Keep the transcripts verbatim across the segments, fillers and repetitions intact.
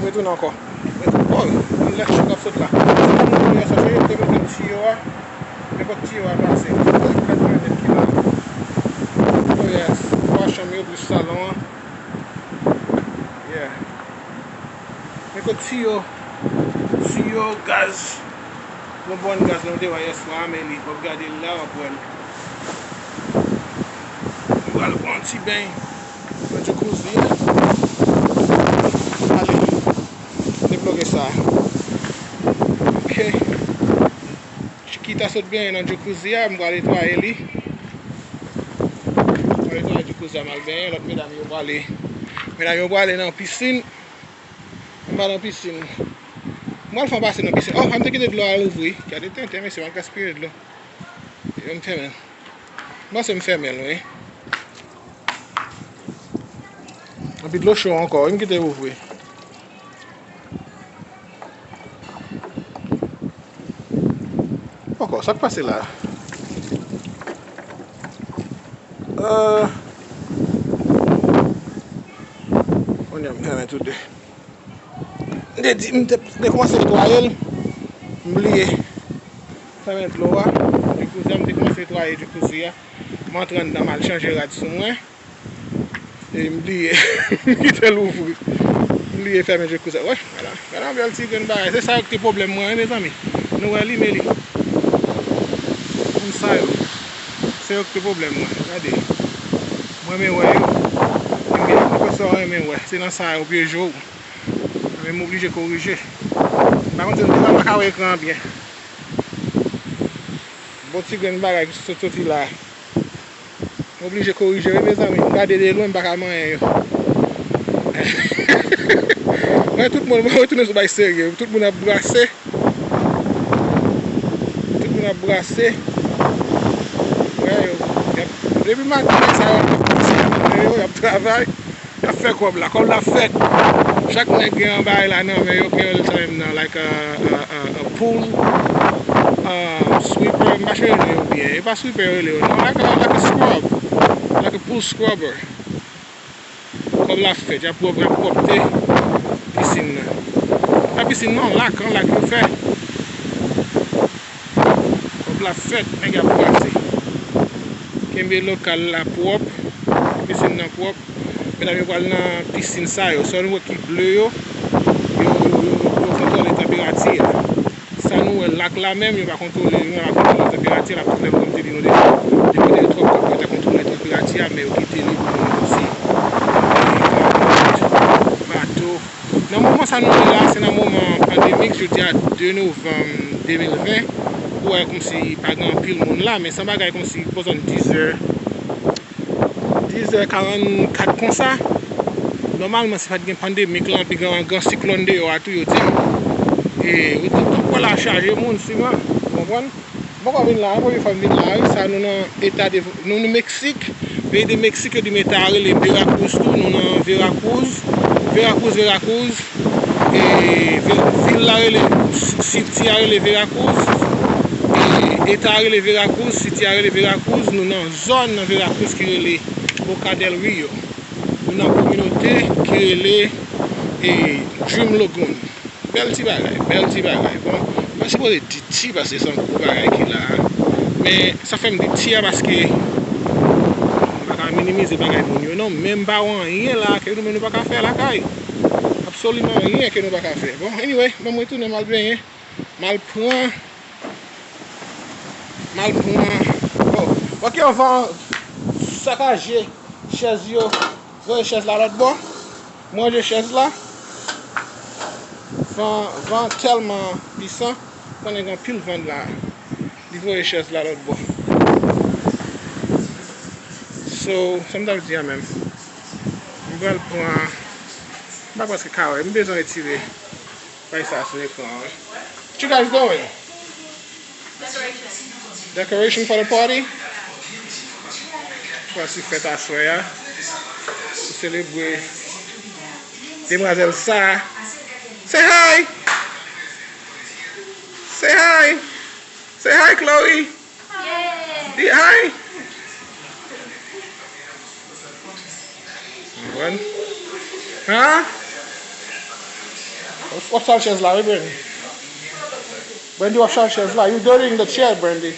Retounen ankò. Oh, yon lèt cho k ap sot la. Se pa moun yo sa, se yo ki te mete tiyo a. Nenpòt tiyo a pase. Kat mèt ki la. Oh yes. Twa chanm yo plis salon an. Yeah. Men kot tiyo, tiyo gaz. Yon bòn gaz nou te wè yèswa a, men li, w ap gade l la, w ap wè l. Nou pral pran yon ti beny nan jacuzzi a. Ale, debloke sa. Ok. Chiquita sot benyen nan jacuzzi a, m pral netwaye li. M pral netwaye jacuzzi a, m al benyen, lòt medam yo prale. Medam yo prale nan pisin. M pa nan pisin. M pral fè yon pase nan pisin. Oh, m te kite dlo a louvri. Gade tenten, mesye, m ap gaspiye dlo. Yo, m fèmen l. M panse m fèmen l, wi. Anpi dlo cho ankò, wi, m kite louvri. Ankò, sa k pase la? Euh, kounye a m fèmen tou de. M te di, m te, m te kòmanse netwaye l, m bliye fèmen dlo a. Jacuzzi a, m te kòmanse netwaye jacuzzi a. M antre anndan, m al chanje rad sou mwen. E m bliye, m kite l ouvri. M bliye fèmen jacuzzi a. Wè, gade, gade yon bèl ti grenn bagay. Se sa yo ki te pwoblèm mwen, wi, mezanmi. Nou wè li, men li. Moun sa yo. Se yo ki te pwoblèm mwen. Gade. Mwen renmen wè yo. Ebyen, mwen kwè sa w renmen wè. Se nan sa yo pyeje w. Men m oblije korije. M pa konn si m te pa ka wè ekran an byen. Bon ti grenn bagay ki sot soti la. M oblije korije wi, mezanmi. M gade de lwen, m pa ka manyen yo. Wè, tout moun, mwen retounen sou bay serye. Tout moun ap brase. Tout moun ap brase. Wè, yo, y ap, depi maten, sa yo, y ap travay. Y ap fè kòb la. Kòb la fèt. Chak nèg gen yon bagay la nan men yo, ki rele sa menm nan, like a, a, a, a pool, a sweeper, m pa chonje non yo byen. E pa sweeper yo rele yo non, like a, like a scrub, like a pool scrubber. Kòb la fèt, y ap pwòp, y ap pwòpte pisin nan. Pa pisin non, lak, an lak yo fè. Kòb la fèt, nèg ap brase. Kenbe lokal la pwòp, pisin nan pwòp. Medam yo pral nan pisin sa yo. Sa nou wè ki ble yo, yo, yo, yo, yo kontwole tanperati a. Sa nou wè lak la menm, yo pa kontwole, yo pa kontwole tanperati a, l ap tounen kòm te di nou deja. Depi te twòp kòb yo te kontwole tanperati a, men yo kite li pou moun osi. Bato, nan moman sa nou ye la, se nan moman pandemik, jodi a de novanm de mil ven, ou wè kòmsi pa gen anpil moun la, men se yon bagay kòmsi bò zòn diz è, diz è karannkat konsa. Nòmalman, si pa t gen pandemik lan, pi gen yon gran siklòn deyò a tou, yo di. E, ou t-, ou t ap wè la chaje moun, siman, ou konprann? M poko vin la, e premye fwa m vin la, wi, sa nou nan eta de, nou, nou Meksik, peyi de Meksik, yo di m eta a rele Veracruz tou, nou nan Veracruz, Veracruz, Veracruz, e, ve-, vil la rele, siti a rele Veracruz, e, eta a rele Veracruz, siti a rele Veracruz, nou nan zòn nan Veracruz ki rele Boca del Rio, nou nan kominote ki rele, e, Dream Lagoon. Bèl ti bagay, bèl ti bagay. Bon, m pa sipoze di ti paske se yon gwo bagay ki la a. Men sa fè m di ti a paske m pa ka minimize bagay moun yo non. Men m pa wè anyen la ke nou menm nou pa ka fè lakay. Absoliman anyen ke nou pa ka fè. Bon, anyway, ban m retounen m al benyen. M al pran M al pran, oh, ok, anvan sakaje chèz yo, voye chèz la lòt bò. M ranje chèz la. Van, van tèlman pisan, konnen gen anpil van la. Li voye chèz la lòt bò. So, sa m t ap di a menm. M pral pran, m pa prèske ka wè, m bezwen retire. Bay sa sou ekran an. What you guys doing? Decoration for the party? Pral sou fèt aswè a. Pou selebre demwazèl sa. Say hi! Say hi! Say hi, Chloe! Di hi! Konprann? Huh? W ap sal chèz la, wi, Brandy. Brandy, w ap sal chèz la. You dirtying the chair, Brandy.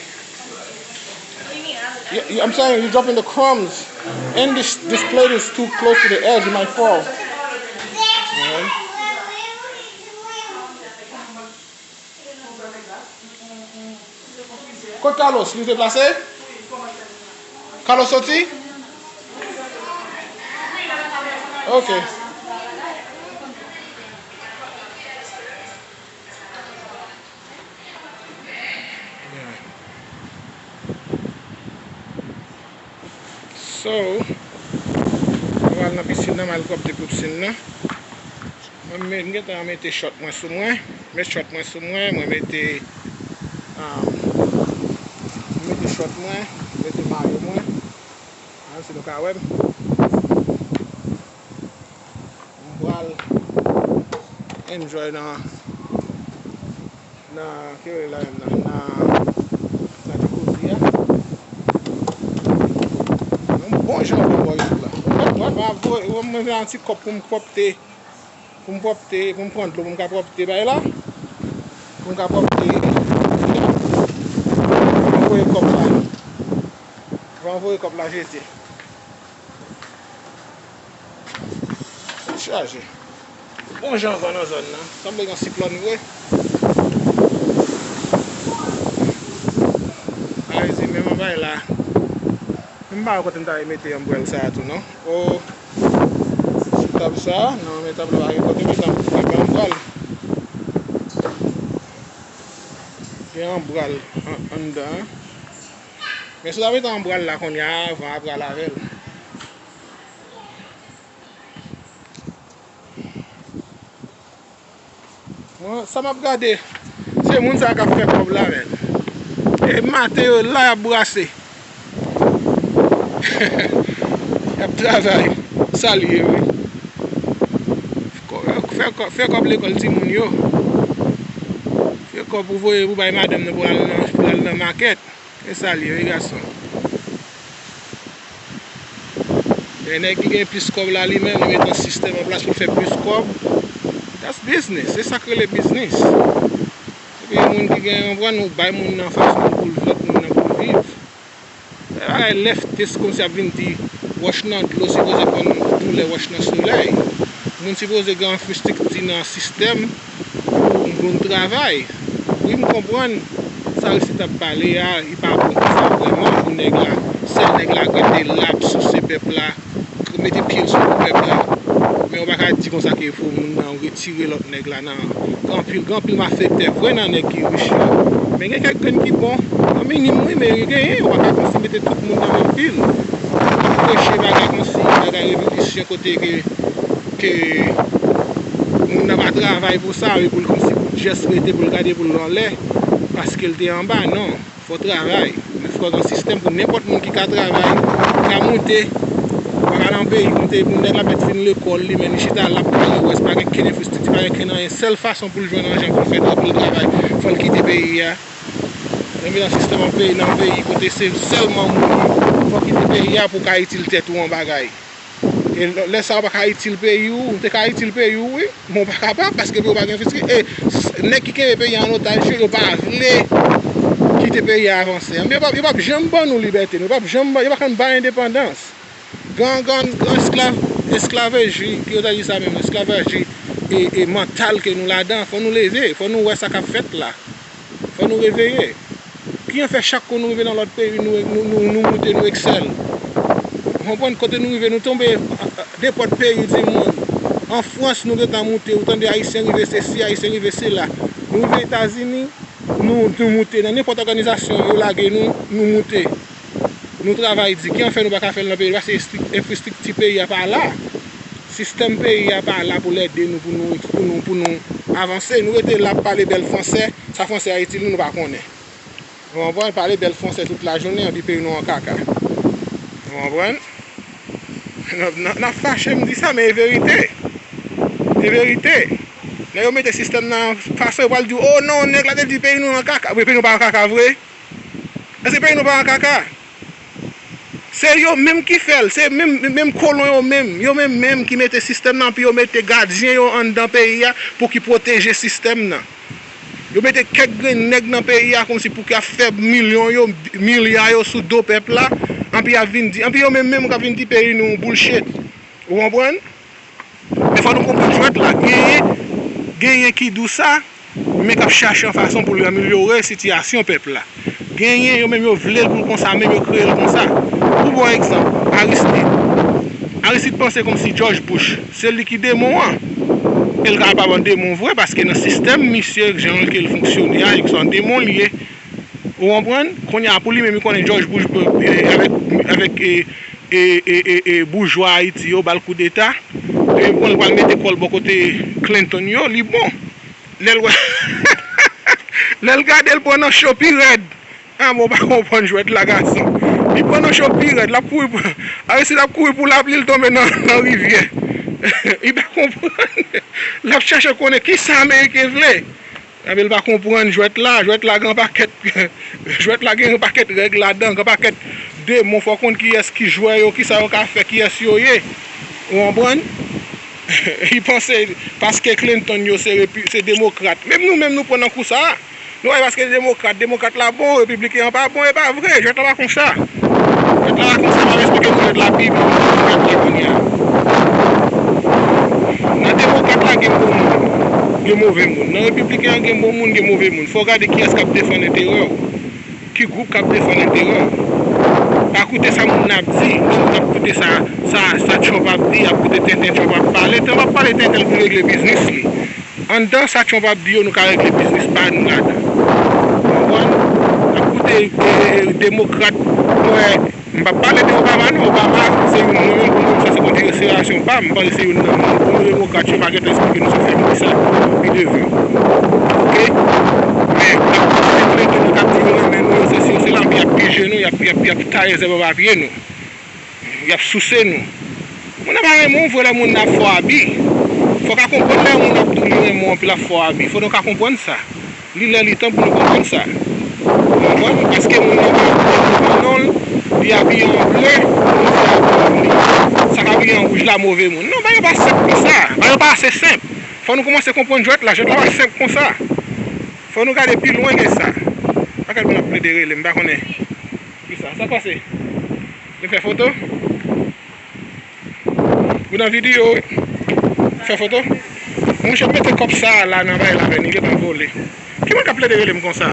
You, you, I'm saying you dropping the crumbs. And this, this plate is too close to the edge, it might fall. Alright. Kot Carlos? Li deplase? Carlos soti? Ok. So, mwen al nan pisin nan, mwen al pwòpte pisin nan. Mwen, mwen gentan mete chòt mwen sou mwen. Met chòt mwen sou mwen, mwen mete, um, mwen mete chòt mwen, mete mayo mwen. An, si nou ka wè m. M pral enjoy nan, nan, ki rele la menm nan, nan, nan jacuzzi a. Yon bon jan bon bò isit la. Mwen, mwen, mwen, mwen, mwen, yon ti kòp pou m pwòpte, pou m pwòpte, pou m pran dlo, pou m ka pwòpte bay la. Pou m ka pwòpte. Mwen voye kòp la. Mwen voye kòp la jete. Tèt chaje. Bon jan van nan zòn nan. Sanble gen siklòn vre. Ayiti, menm anbay la. M pa wè kote m ta mete anbrèl sa a tou, non. O, sou tab sa a, nan men tab la, pa gen kote mete anbrèl. Gen anbrèl an-, anndan an. Men si w ta mete anbrèl la kounye a, van ap pral avè l. Mwen, sa m ap gade, se moun sa k ap fè kòb la, menm. E maten yo la, y ap brase. Y ap travay. Sa l ye, wi. Fè kò-, fè kò-, fè kòb lekòl timoun yo. Fè kòb pou voye, pou bay madanm nan pou al nan, pou al nan makèt. E sa l ye, wi, gason. Men nèg ki gen plis kòb la, li menm, li met yon sistèm an plas pou l fè plis kòb. That's business. Se sa k rele biznis. Epi yon moun ki gen, konprann, ou bay moun nan fason pou l, lòt moun nan pou l viv. Lè bagay lèftes kòmsi ap vin di wòch nan dlo sipoze konn koulè wòch nan solèy. Moun sipoze gen enfrastrikti nan sistèm pou moun travay. Wi, m konprann sa l se t ap pale a, li pa bon pou sa vrèman, pou nèg la. Sèl nèg la k rete la ap souse pèp la, mete pye l sou kou pèp la. Men ou pa ka di konsa ke fò moun nan retire lòt nèg la nan. Gen anpil, gen anpil malfektè vre nan nèg ki rich yo. Men gen kèk grenn ki bon. An minim, wi, men yo genyen. Ou pa ka kòmsi mete tout moun nan menm pil. Preche bagay kòmsi, bagay revolisyon kote ke, ke moun nan pa travay pou sa, epi pou l kòmsi pou l just rete, pou l gade pou l anlè, paske l te anba, non. Fò w travay. Men fò w gen yon sistèm pou nenpòt moun ki ka travay, ka moute. Ou pa ka nan yon peyi kote pou nèg la mèt fin lekòl li, men li chita la ap kale wès, pa gen kenn enfrastrikti, pa gen kenn anyen. Sèl fason pou l jwenn anjan pou l fè, pou l travay, fò l kite peyi a. Nan mitan sistèm an peyi, nan yon peyi kote se sèlman moun, fò w kite peyi a pou w ka itil tèt ou an bagay. E lè, lè sa a w pa ka itil peyi w, ou te ka itil peyi w, wi, men w pa kapab, paske peyi w pa gen enfrastrikti. E s-, nèg ki kenbe peyi a an otaj yo, yo pa vle kite peyi a avanse. Men yo p ap, yo p ap janm ban nou libète, nou p ap janm ban, yo pa konn bay endepandans. Gran, gran, gran esklav, esklavaji, ki yo ta di sa menm, esklavaji e, e mantal ke nou ladan, fò nou leve, fò nou wè sa k ap fèt la. Fò nou reveye. Ki an fè chak kou nou rive nan lòt peyi, nou, nou, nou, nou moute, nou eksèl. Ou konprann kote nou rive, nou tonbe, a, a, nenpòt peyi di monn. An Frans, nou gentan moute, ou tande Ayisyen rive sesi, Ayisyen rive sela. Nou rive Etazini, nou, nou moute. Nan nenpòt òganizasyon, yo lage nou, nou moute. Nou travay di, ki an fè nou pa ka fè l nan peyi, paske estri-, enfrastrikti peyi a pa la. Sistèm peyi a pa la pou l ede nou, pou nou, pou nou, pou nou avanse. Nou rete la ap pale bèl fransè, sa fransè a itil nou, nou pa konnen. Ou konprann? Pale bèl fransè tout lajounen, epi peyi nou an kaka. Ou konprann? N ap, n ap, n ap fache, m di sa, men e verite. E verite. Lè yo mete sistèm nan fason, yo pral di w, "O non, nèg la te di peyi nou an kaka." Wi, peyi nou pa an kaka vre. Èske peyi nou pa an kaka? Se yo menm ki fè l, se menm, menm kolon yo menm, yo menm menm ki mete sistèm nan, epi yo mete gadyen yo anndan peyi a pou ki pwoteje sistèm nan. Yo mete kèk grenn nèg nan peyi a kòmsi pou ki ap fè milyon yo, milya yo sou do pèp la, anpi y ap vin di, anpi yo menm menm k ap vin di peyi nou bullshit. Ou konprann? Men fò nou konprann jwèt la, genyen, genyen ki di w sa, men k ap chache yon fason pou l amelyore sitiyasyon pèp la. Genyen yo menm yo vle l pou l konsa, menm yo kreye l konsa. Pou ba w egzanp, Aristide. Aristide panse kòmsi George Bush, se li ki demon an. E l kapab yon demon vre, paske nan sistèm misye, jan ke l fonksyone a, se yon demon li ye. Ou konprann? Kounye a, pou li menm, li konnen George Bush, e, avèk, avèk, e, e, e, e, e, boujwa Ayiti yo, ba l koudeta. Li menm konnen l pral mete kò l bò kote Clinton yo, li bon. Lè l wè, lè l gade l pran nan cho pi rèd. Ah, bon, w pa konprann jwèt la, gason. Li pran nan cho pi rèd, l ap kouri pou, Aristide ap kouri pou lapli, l tonbe nan, nan rivyè. Li pa konprann. L ap chache konnen kisa Ameriken vle. Epi l pa konprann jwèt la, jwèt la gen yon pakèt, jwèt la gen yon pakèt règ ladan, gen pakèt demon, fò w konn kiyès ki jwè yo, kisa yo ka fè, kiyès yo ye. Ou konprann? Li panse paske Clinton yo se repi-, se demokrat. Menm nou menm nou pran nan kou sa a. Nou wè paske demokrat, demokrat la bon, repibliken an pa bon, e pa vre, jwèt la pa konsa. Jwèt la pa konsa, m ap esplike nou jwèt la pi byen, jwèt la kounye a. Nan demokrat la gen bon moun, gen move moun. Nan repibliken an gen bon moun, gen move moun. Fò w gade kiyès k ap defann enterè w. Ki gwoup k ap defann enterè w. Pa koute sa moun nan ap di. Lè moun ap koute sa, sa, sa Trump ap di, ap koute tenten Trump ap pale. Trump ap pale tenten l pou regle biznis li. Anndan sa Trump ap di yo, nou ka regle biznis pa nou ladan. Ou konprann? N ap koute, e, demokrat, mwen, m p ap pale de Obama non, Obama se youn, mwen menm pou mwen, sa se konsiderasyon pa m, m panse se youn nan moun demokrat yo pa gentan esplike nou sa fè moun sa pi devan. Oke? Men, n ap koute Clinton yo k ap di yo renmen nou, yo sesi, yo sela, epi y ap pije nou, y ap, y ap, y ap taye zèb anba pye nou. Y ap souse nou. Moun nan pa renmen w vre lè moun nan ap fè w abi. Fò w ka konprann lè yon moun ap di w li renmen w anpi l ap fè w abi. Fò nou ka konprann sa. Li lè li tan pou nou konprann sa. Ou konprann? Paske moun nan pa renmen w, li abiye an ble, moun fè abi kont li. Sa k abiye an wouj la move moun. Non, bagay yo pa senp konsa. Bagay yo pa ase senp. Fò nou kòmanse konprann jwèt la. Jwèt la pa senp konsa. Fò nou gade pi lwen ke sa. Pa gad moun ap plede rele m, m pa konnen. Kisa? Sa k pase? Vin fè foto? Ou nan videyo, wi. Fè foto. Monchè, mete kòb sa a la nan bay la, men li gentan vole. Ki moun k ap plede rele m konsa?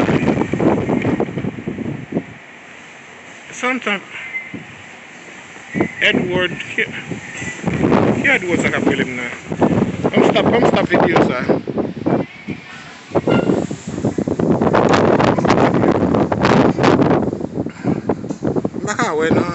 Santan. Edward, ki, ki Edward sa k ap rele m nan? Ban m stop, ban m stop videyo sa. M pa ka wè nan,